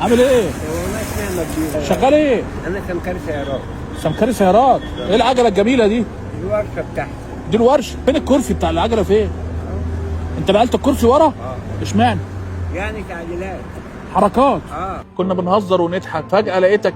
عامل ايه؟ والله نعمة كبيرة. شغال ايه؟ أنا سمكري سيارات. سمكري سيارات. ايه العجلة الجميلة دي؟ الورشة بتاعتي. دي الورشة. فين الكرسي بتاع العجلة فين؟ انت نقلت الكرسي ورا؟ اشمعنى؟ يعني تعديلات. حركات. كنا بنهزر ونضحك، فجأة لقيتك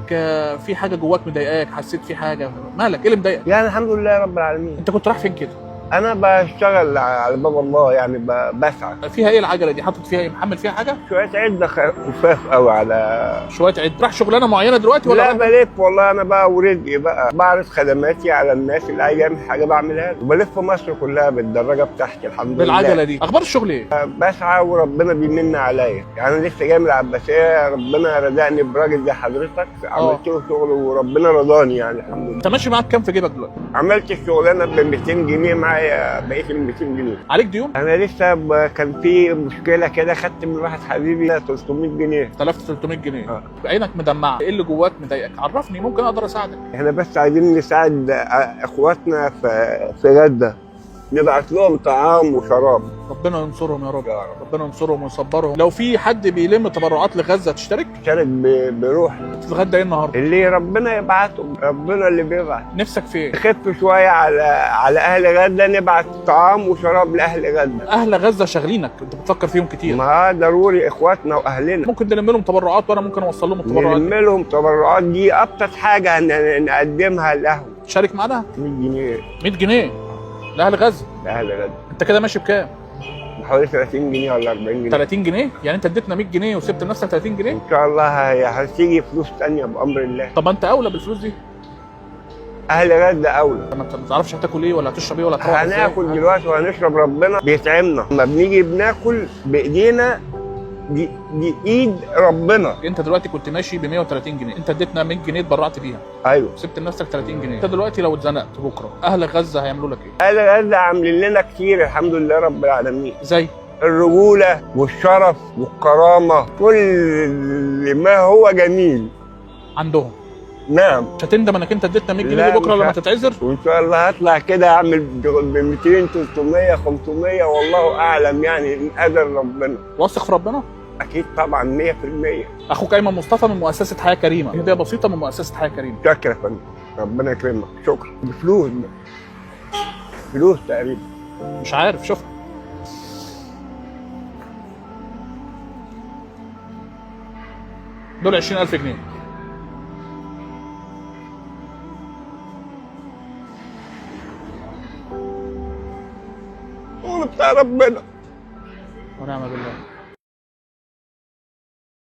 في حاجة جواك مضايقاك، حسيت في حاجة، مالك؟ ايه اللي مضايقك؟ يعني الحمد لله رب العالمين. انت كنت رايح فين كده؟ أنا بشتغل على باب الله، يعني بسعى. فيها ايه العجلة دي؟ حاطط فيها ايه؟ محمل فيها حاجة؟ شوية عدة خفاف قوي على شوية عد. راح شغلانة معينة دلوقتي ولا لا رايح؟ بلف والله، أنا بقى ورزقي بقى بعرض خدماتي على الناس اللي عايز يعمل حاجة بعملها له. وبلف مصر كلها بالدراجة بتاعتي الحمد لله. بالعجلة دي. اخبار الشغل ايه؟ بسعى وربنا بيمن عليا، يعني أنا لسه جاي من العباسية، ربنا رزقني براجل زي حضرتك، عملت له شغل وربنا رضاني يعني الحمد لله. انت ماشي معاك كام في جيبك دلوقتي؟ عملت الشغلانة ب 200 جنيه، معايا بقيت ال 200 جنيه. عليك ديون؟ انا لسه كان في مشكلة كده، خدت من واحد حبيبي 300 جنيه. 3300 جنيه. عينك مدمعه، ايه اللي جواك مضايقك؟ عرفني ممكن اقدر اساعدك. احنا بس عايزين نساعد اخواتنا في غزة، نبعت لهم طعام وشراب. ربنا ينصرهم يا رب. ربنا ينصرهم ويصبرهم. لو في حد بيلم تبرعات لغزة تشترك؟ شارك بروح. تتغدى ايه النهارده؟ اللي ربنا يبعته، ربنا اللي بيبعت. نفسك في ايه؟ نخف شوية على اهل غزة، نبعت طعام وشراب لاهل غزة. اهل غزة شاغلينك، انت بتفكر فيهم كتير. ما ضروري اخواتنا واهلنا. ممكن نلم لهم تبرعات، وانا ممكن اوصل لهم التبرعات. نلم لهم تبرعات، دي ابسط حاجة نقدمها لهم. تشارك معانا؟ 100 جنيه. 100 جنيه لاهل غزة. لاهل غزة. انت كده ماشي بكام؟ بحوالي 30 جنيه ولا 40 جنيه. 30 جنيه؟ يعني انت اديتنا 100 جنيه وسبت لنفسك 30 جنيه؟ ان شاء الله هتيجي فلوس ثانية بامر الله. طب ما انت اولى بالفلوس دي. اهل غزة اولى. ما انت ما تعرفش هتاكل ايه ولا هتشرب ايه ولا هتروح ازاي. هناكل دلوقتي وهنشرب، ربنا بيطعمنا، لما بنيجي بناكل بايدينا، دي ايد ربنا. انت دلوقتي كنت ماشي ب 130 جنيه، انت اديتنا 100 جنيه اتبرعت بيها. ايوه. سبت لنفسك 30 جنيه. انت دلوقتي لو اتزنقت بكره اهل غزة هيعملوا لك ايه؟ اهل غزة عاملين لنا كتير الحمد لله رب العالمين. زي الرجولة والشرف والكرامة، كل ما هو جميل عندهم. نعم. مش هتندم انك انت اديتنا 100 جنيه دي بكره لما تتعذر؟ وان شاء الله هطلع كده اعمل ب 200 300 500 والله اعلم، يعني ان قدر ربنا. واثق في ربنا؟ اكيد طبعا 100%. اخوك ايمن مصطفى من مؤسسة حياة كريمة، هديه بسيطة من مؤسسة حياة كريمة. شكرا يا فندم، ربنا يكرمك. شكرا. بفلوس، فلوس تقريبا. مش عارف، شوف. دول 20000 جنيه. شغل بتاع ربنا. ونعم بالله.